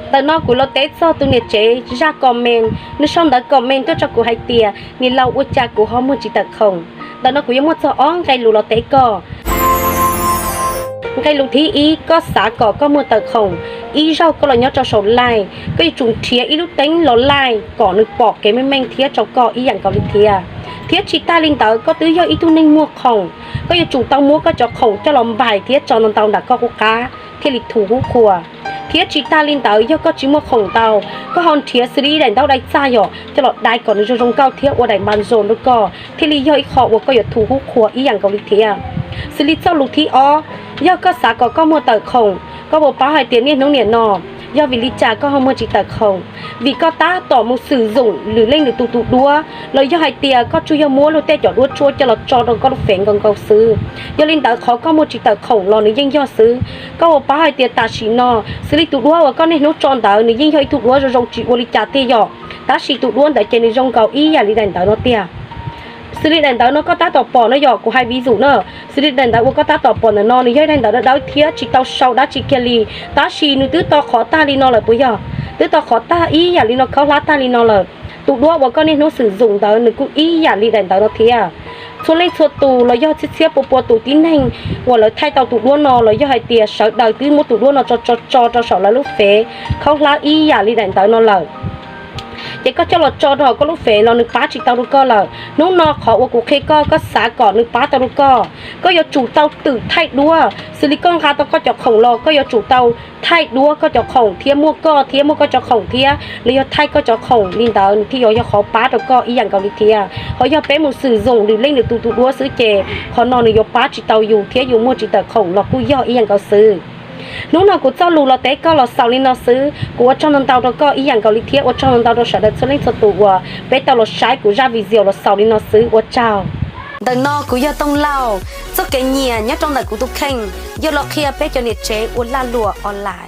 Ntawm no kuv los teb txog tus niam tsev zaj comment, nws sau ntawv comment tuaj rau kuv hais tias, niam laus, ua cas kuv ho muag tsis tawm khoom? Ntawm no kuv yuav muaj txog ob nqe lus los teb koj. Nqe lus thib ib, koj xav kom koj muag tawm khoom, ib zaug koj los nyob rau saum live, koj yuav tsum nrhiav ib lub teeb los live kom nws pom kev meej meej thiab rau koj ib yam nkaus li thiab. Thiab tsis tag li ntawd, koj twb yog ib tug neeg muag khoom, koj yuav tsum tau muab koj cov khoom coj los npais thiab tso ntau ntau nram koj qub qab thiaj li thu hub qhua. Thiab tsis tag li ntawd, yog koj tsis muag khoom ntau, koj ho nrhiav xws li daim ntaub dai txaj yom coj los dai kom nws zoo zoo nkauj thiab ua daim npa zoo rau koj thiaj li yog ib qho uas koj yuav thu hub qhua ib yam nkaus li thiab. Xws li txoj lus thib ob, yog koj xav kom koj muag tawm khoom, koj puas paub hais tias niaj hnub niam no yog vim li cas koj ho muag tsis tawm khoom? Vim koj tab tom mus xwm zoom lwm leej lwm tus tus duab, los yog hais tias koj tsuas yog muab luag tej cov duab tshuaj coj los tso rau koj lub fev nkaus nkaus xwb. Yog li ntawd qhov koj muag tsis tawm khoom los nws yeej yog xwb. Koj puas paub hais tias tam sim no xws li tus duab uas koj niaj hnub tso ntawd nws yeej yog ib tug duab zoo zoo tsis ua li cas tiag yom, tab sis tus duab ntawd ces nws zoo nkaus ib yam li daim ntawv no tiag. Xws li daim ntawv no koj tab tom pom no yom, kuv hais vis zus na, xws li daim ntawv uas koj tab tom pom ntawm no nws yog ib daim ntawv dawb dawb thiab tsis tau sau dab tsi kiag li, tab sis nws twb to qhov tag li no lawm puas yog? Twb to qhov tag ib yam li no, khaub hlab tag li no lawm. Tus duab uas koj niaj hnub xwm zoom ntawd nws kuj ib yam li daim ntawv no thiab. Txhua leej txhua tus los yog txhiab txhiab pua pua tus tib neeg uas lawv thaij tau tus duab no los yog hais tias sawv daws twb muab tus duab no tso tso tso rau saum lawv lub fev khaub hlab ib yam li daim ntawv no lawm. Ces koj coj los tso rau hauv koj lub fev los nws pab tsis tau rau koj lawm. Hnub no qhov uas kuv qhia koj, koj xav kom nws pab tau rau koj, koj yuav tsum tau twm thaij duab. Xws li koj nqa tau koj cov khoom los koj yuav tsum tau thaij duab koj cov khoom thiab muaj koj thiab muaj koj cov khoom thiab los yog thaij koj cov khoom, li ntawd nws thiaj yuav yog qhov pab rau koj ib yam nkaus li thiab. Ho yog peb mus xwm zoom lwm leej lwm tus tus duab xwb ces qhov no nws yuav pab tsis tau yus thiab yus muag tsis tawm khoom los kuj yog ib yam nkaus xwb. Hnub no kuv txoj lus los teb koj los xaus li no xwb. Kuv ua tsaug ntau ntau rau koj ib yam nkaus li thiab ua tsaug ntau ntau rau sawv daws txhua leej txhua tus uas peb tau los saib kuv zaj video los xaus li no xwb, ua tsaug. Ntawm no kuv yog Tooj Lauj, txoj kev nyiam nyob rau ntawm kuv tus kheej, yog los qhia peb cov niam tsev ua lag luam online.